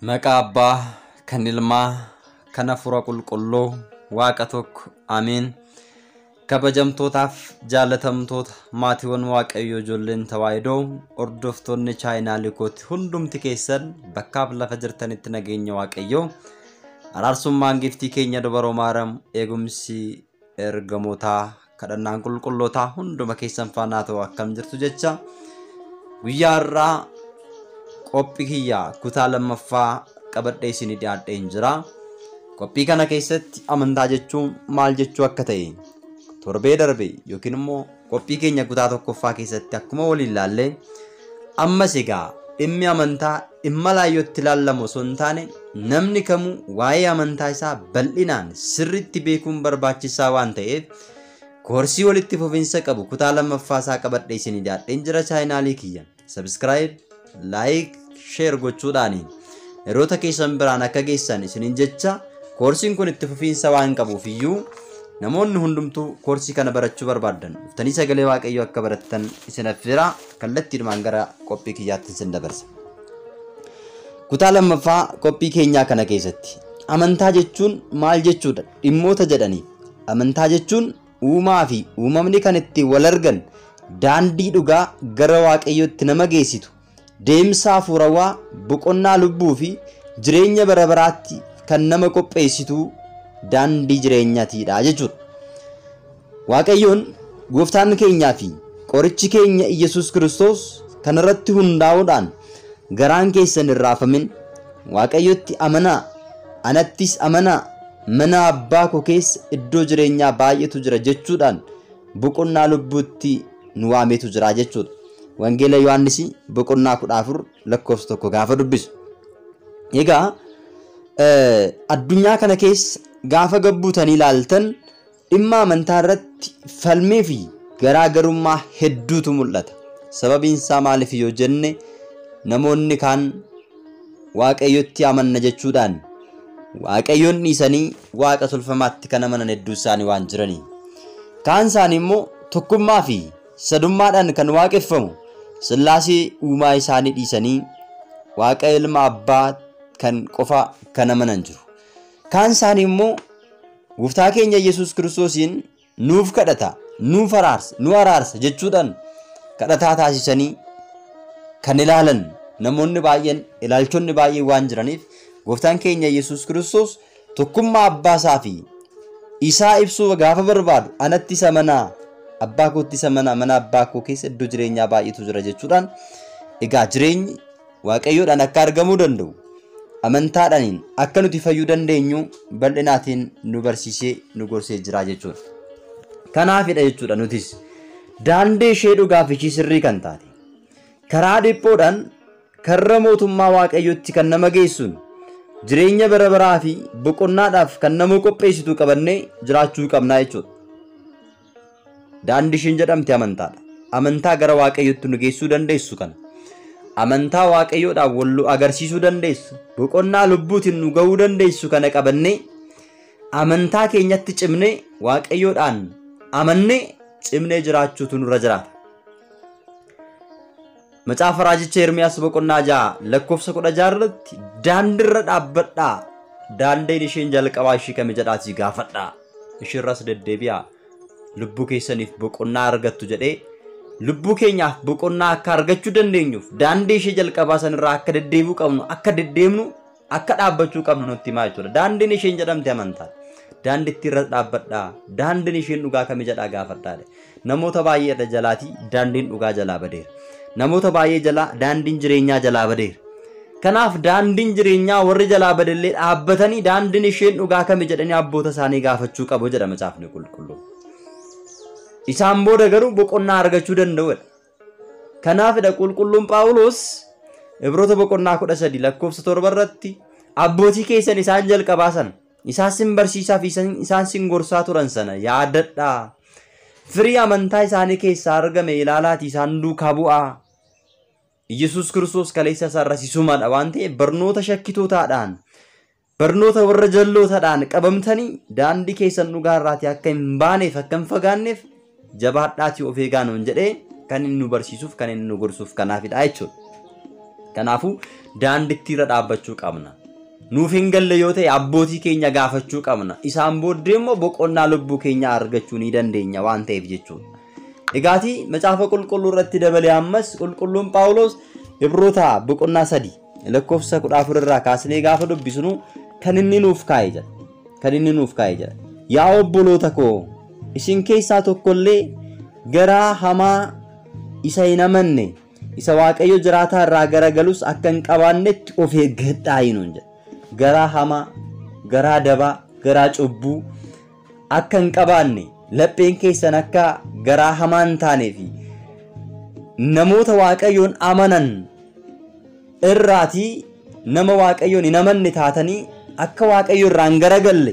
Maqaa Abbaa kan Ilmaa kan Hafuura Qulqulluu Waaqa tokko Ameen. Kabajamtootaaf jaalatamtoota maatiiwwan Waaqayyoo ijoolleen Tawaahidoo hordoftoonni chaayinaalii kootti hundumti keessan bakkaaf lafa jirtanitti nageenya Waaqayyoo araarsummaan giftii keenya dubaroo Maariyaam eegumsi ergamootaa kadhannaan qulqullootaa hunduma keessan faana ta'u akkam jirtu jecha guyyaa har'aa qophii kiyyaa kutaa lammaffaa qabadhee isinii dhiyaadheen jira. Qophii kana keessatti amantaa jechuun maal jechuu akka ta'e torbee darbe yookiin immoo qophii keenya kutaa tokkoffaa keessatti akkuma waliin ilaalle ammas egaa dhimmi amantaa dhimma laayyootti ilaallamu osoo hin taane namni kamuu waa'ee amantaa isaa bal'inaan sirriitti beekuun barbaachisaa waan ta'eef koorsii walitti fufiinsa qabu kutaa lammaffaa isaa qabadhee isinii dhiyaadheen jira. Chaayinaalii kiyya subscribe, like, share gochuudhaani yeroota keessan biraan akka geessan isiniin jecha koorsiin kun itti fufiinsa waan qabuuf iyyuu namoonni hundumtuu koorsii kana barachuu barbaaddan dhuftanii sagalee Waaqayyoo akka barattan isin affeera. Kallattiidhumaan gara qophii kiyyaatti isin dabarsa. Kutaa lammaffaa qophii keenyaa kana keessatti amantaa jechuun maal jechuudha dhimmoota jedhanii amantaa jechuun uumaa fi uumamni kan itti wal argan daandii dhugaa gara Waaqayyootti nama geessitu deemsa hafuurawaa boqonnaa lubbuu fi jireenya bara baraatti kan nama qopheessitu daandii jireenyaatiidha jechuudha. Waaqayyoon gooftaan keenyaa fi qorichi keenya Iyyasuus Kiristoos kanarratti hundaa'uudhaan garaan keessan hin raafamin, Waaqayyotti amanaa, anattis amanaa, mana abbaa koo keessa iddoo jireenyaa baay'eetu jira jechuudhaan boqonnaa lubbuutti nu waameetu jira jechuudha. Wangeela Yohaannis boqonnaa 14 lakkoofsa 1 gaafa dubbisu. Egaa addunyaa kana keessa gaafa gabbuutanii ilaaltan dhimma amantaa irratti falmii fi garaagarummaa hedduutu mul'ata. Sababiin isaa maaliif yoo jenne namoonni kaan Waaqayyotti amanna jechuudhaan Waaqayyoon dhiisanii Waaqa tolfamaatti kan amanan hedduu isaanii waan jiranii. Kaan isaanii immoo tokkummaa fi sadummaadhaan kan waaqeffamu Sillaasee uumaa isaanii dhiisanii Waaqa ilma abbaa kan qofa kan amanan jiru. Kaan isaanii immoo gooftaa keenya Yesuus Kiristoosiin nuuf kadhata, nuuf araarsa, nu araarsa jechuudhaan kadhataa taasisanii kan ilaalan namoonni baay'een ilaalchonni baay'een waan jiraniif gooftaan keenya Yesuus Kiristoos tokkummaa abbaa isaa fi isaa ibsuu gaafa barbaadu anatti isa manaa abbaa kootti isa manaa mana abbaa koo keessa iddoo jireenyaa baay'eetu jira jechuudhaan egaa jireenyi Waaqayyoodhaan akka argamuu danda'u amantaadhaan akka nuti fayyuu dandeenyu bal'inaatiin nu barsiisee nu gorsee jira jechuudha. Kanaafidha jechuudha nutis daandii ishee dhugaaf ishii sirrii kan taate karaa dhiphoodhaan karra mootummaa Waaqayyootti kan nama geessuun jireenya bara baraa fi boqonnaadhaaf kan nama qopheessitu qabannee jiraachuu qabnaa jechuudha. Daandii ishiin jedhamte amantaadha. Amantaa gara Waaqayyootti nu geessuu dandeessu kana. Amantaa Waaqayyoodhaan wal nu agarsiisuu dandeessu, boqonnaa lubbuutiin nu ga'uu dandeessu kana qabannee amantaa keenyatti cimnee Waaqayyoodhaan amannee cimnee jiraachuutu nurra jiraata. Macaafa Raajicha Ermiyaas boqonnaa 6 lakkoofsa 16 irratti daandiirra dhaabbadhaa, daandiin isheen jalqabaa ishii kami jedhaatii gaafadhaa, ishiirras deddeebi'aa, lubbuu keessaniif boqonnaa argattu jedhee lubbuu keenyaaf boqonnaa akka argachuu dandeenyuuf daandii ishee jalqabaa sanirraa akka deddeebi'uu qabnu, akka deddeemnu, akka dhaabbachuu qabnu nutti himaa jechuudha. Daandiin isheen jedhamte amantaa. Daandiitti irra dhaabbadhaa, daandiin isheen dhugaa kami jedhaa gaafadhaa. Namoota baay'ee irra jalaatii daandiin dhugaa jalaa badeera. Namoota baay'ee jalaa daandiin jireenyaa jalaa badeera. Kanaaf daandiin jireenyaa warri jalaa badellee dhaabbatanii daandiin isheen dhugaa kami jedhanii abboota isaanii gaafachuu qabu jedha macaafni qulqulluun. Isaan booda garuu boqonnaa argachuu danda'udha. Kanaafidha qulqulluun Phaawulos Ibroota boqonnaa 13 lakkoofsa 7 irratti abbootii keessan isaan jalqabaa sana isaan sin barsiisaa fi isaan sin gorsaa turan sana yaadadhaa. Firii amantaa isaanii keessaa argame ilaalaatii isaan duukaa bu'aa. Iyyasuus Kiristoos kaleessa isaa irra sisumadha waan ta'eef barnoota shakkitootaadhaan barnoota warra jallootaadhaan qabamtanii daandii keessan dhugaa irraatii akka hin baaneef akka hin fagaanneef jabaadhaatii of eegaa nuun jedhee kan inni nu barsiisuuf kan inni nu gorsuuf kanaafidha jechuudha. Kanaafuu daandittii irra dhaabbachuu qabna. Nuuf hin galle yoo ta'e abbootii keenya gaafachuu qabna. Isaan booddee immoo boqonnaa lubbuu keenya argachuu ni dandeenya waan ta'eef jechuudha. Egaatii macaafa qulqulluu irratti dabalee ammas qulqulluun Phaawulos Ibroota boqonnaa 3 lakkoofsa 14 irraa kaasnee gaafa dubbisnu kan inni nuuf kaa'e jedha. Kan inni nuuf kaa'e jedha. Yaa obboloota koo, isin keessaa tokkollee garaa hamaa isa hin amanne, isa Waaqayyo jiraataa irraa garagalus akka hin qabaannetti of eeggadhaa nuun jedha. Garaa hamaa, garaa dabaa, garaa cubbuu akka hin qabaanne, lapheen keessan akka garaa hamaa hin taanee fi namoota Waaqayyoon amanan irraatii nama Waaqayyoon hin amanne taatanii akka Waaqayyo irraa hin garagalle,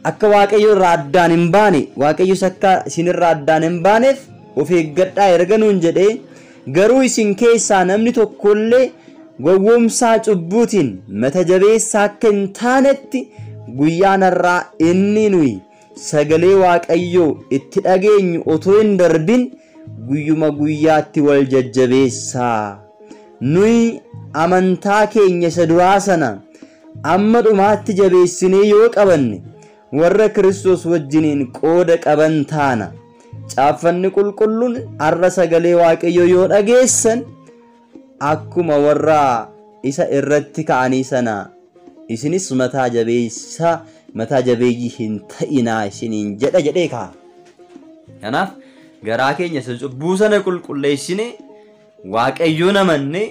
akka Waaqayyo irraa addaan hin baane, Waaqayyos akka isinirraa addaan hin baaneef of eeggadhaa erga nuun jedhee, garuu isin keessaa namni tokkollee gowwoomsaa cubbuutiin mata jabeessa akka hin taanetti guyyaan har'aa inni nuyi sagalee Waaqayyoo itti dhageenyu otoo hin darbin guyyuma guyyaatti wal jajjabeessaa. Nuyi amantaa keenya isa duraa sana amma dhumaatti jabeessinee yoo qabanne warra Kiristoos wajjiniin qooda qaban taana. Caaffanni qulqulluun har'a sagalee Waaqayyoo yoo dhageessan akkuma warra isa irratti ka'anii sana isinis mataa jabeeyyii hin ta'inaa isiniin jedha jedhee kaa'a. Kanaaf garaa keenya isa cubbuu sana qulqulleessine Waaqayyoon amanne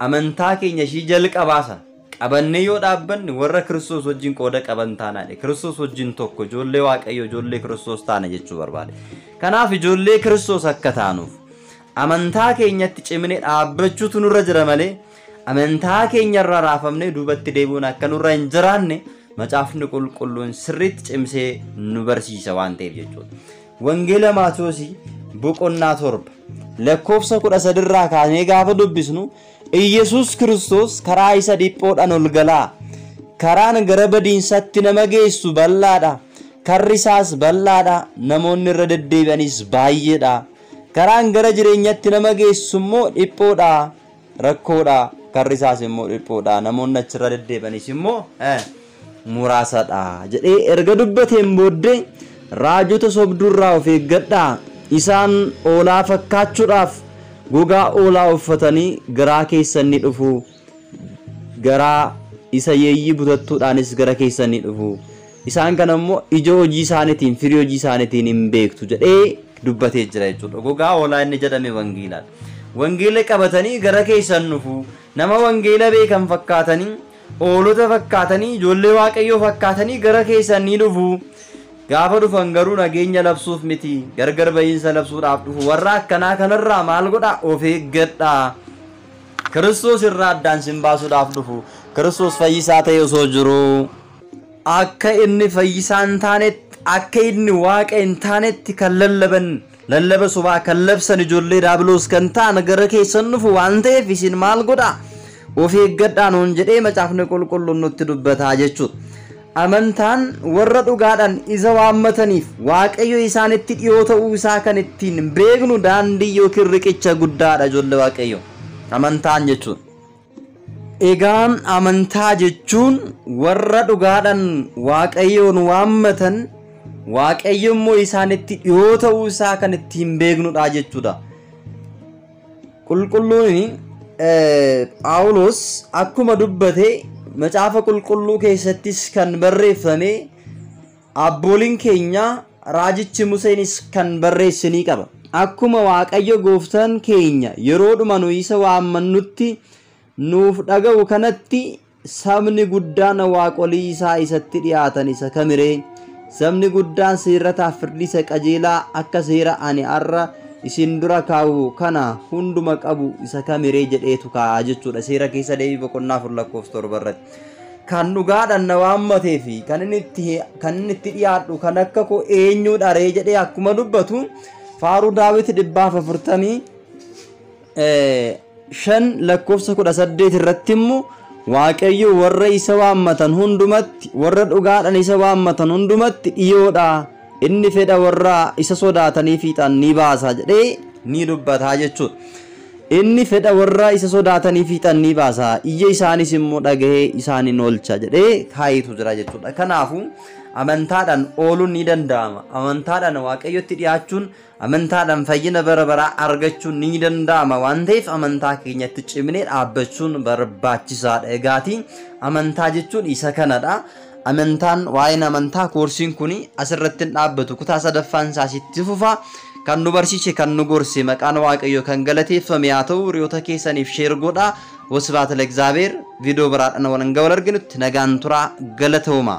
amantaa keenya ishii jalqabaa sana qabannee yoo dhaabbanne warra Kiristoos wajjin qooda qaban taanaadha. Kiristoos wajjin tokko, ijoollee Waaqayyoo, ijoollee Kiristoos taana jechuu barbaade. Kanaaf ijoollee Kiristoos akka taanuuf amantaa keenyatti cimnee dhaabbachuutu nurra jira malee amantaa keenya irraa raafamnee duubatti deebi'uun akka nurra hin jiraanne macaafni qulqulluun sirriitti cimsee nu barsiisa waan ta'eef jechuudha. Wangeela Maatewosii boqonnaa 7 lakkoofsa 13 irraa kaasnee gaafa dubbisnu Iyyasuus Kiristoos karaa isa dhiphoodhaan ol galaa. Karaan gara badiinsaatti nama geessu bal'aadha. Karri isaas bal'aadha. Namoonni irra deddeebi'anis baay'eedha. Karaan gara jireenyatti nama geessu immoo dhiphoodha, rakkoodha. Karri isaas immoo dhiphoodha. Namoonni achirra deddeebi'anis immoo muraasadha jedhee erga dubbateen booddee raajota sobduurraa of eeggadhaa. Isaan oolaa fakkaachuudhaaf gogaa oolaa uffatanii garaa keessan ni dhufu. Garaa isa yeeyyii butattuudhaanis gara keessan ni dhufu. Isaan kana immoo ija hojii isaaniitiin, firii hojii isaaniitiin hin beektu jedhee dubbatee jira jechuudha. Gogaa oolaa inni jedhame wangeelaadha. Wangeela qabatanii gara keessan dhufu. Nama wangeela beekan fakkaatanii, oolota fakkaatanii, ijoollee Waaqayyoo fakkaatanii gara keessan ni dhufu. Gaafa dhufan garuu nageenya labsuuf miti, gargar bahiinsa labsuudhaaf dhufu. Warra akkanaa kanarraa maal godhaa? Of eeggadhaa. Kiristoos irraa addaan sin baasuudhaaf dhufu. Kiristoos fayyisaa ta'e osoo jiru akka inni fayyisaa hin taanetti, akka inni waaqa hin taanetti kan lallaban, lallaba sobaa kan labsan ijoollee Daabiloos kan ta'an gara keessan dhufu waan ta'eef isin maal godhaa? Of eeggadhaa nuun jedhee macaafni qulqulluun nutti dubbataa jechuudha. Amantaan warra dhugaadhaan isa waammataniif Waaqayyo isaanitti dhiyoo ta'uu isaa kan ittiin beeknu daandii yookiin riqicha guddaadha ijoollee Waaqayyo. Amantaan jechuun. Egaan amantaa jechuun warra dhugaadhaan Waaqayyoon waammatan Waaqayyo immoo isaanitti dhiyoo ta'uu isaa kan ittiin beeknudha jechuudha. Qulqulluun Phaawulos akkuma dubbate macaafa qulqulluu keessattis kan barreeffame abbooliin keenya raajichi Museenis kan barreessinii qaba. Akkuma Waaqayyo gooftaan keenya yeroodhuma nu isa waammannutti nuuf dhaga'u kanatti sabni guddaan waaqolii isaa isatti dhiyaatan isa kamiree? Sabni guddaan seerrataaf firdii isa qajeelaa akka seera ani har'a isin dura kaa'u kana hunduma qabu isa kamiree jedheetu kaa'a jechuudha. Seera keessa deebii boqonnaa 4 lakkoofsa 7 irratti. Kan dhugaadhaan na waammatee fi kan inni itti dhiyaadhu kan akka koo eenyuudha ree jedhee akkuma dubbatu faaruu Daawit 145 lakkoofsa 18 irratti immoo Waaqayyo warra isa waammatan hundumatti, warra dhugaadhaan isa waammatan hundumatti dhiyoodha. Inni fedha warra isa sodaatanii fiixan ni baasa jedhee ni dubbataa jechuudha. Inni fedha warra isa sodaatanii fiixan ni baasa, iyya isaanis immoo dhagahee isaanin oolcha jedhee kaayetu jira jechuudha. Kanaafuu amantaadhaan ooluun ni danda'ama. Amantaadhaan Waaqayyotti dhiyaachuun, amantaadhaan fayyina bara baraa argachuun ni danda'ama waan ta'eef amantaa keenyatti cimnee dhaabbachuun barbaachisaadha. Egaati amantaa jechuun isa kanadha. Amantaan waa'een amantaa koorsiin kun asirratti hin dhaabbatu. Kutaa sadaffaan isaas itti fufa. Kan nu barsiise, kan nu gorse, maqaan Waaqayyoo kan galateeffame haa ta'u. Hiriyoota keessaniif share godhaa. Wasbaata ለእግዚአብሔር. Viidiyoo biraadhaan wal hanga wal arginutti nagaan turaa, galatooma.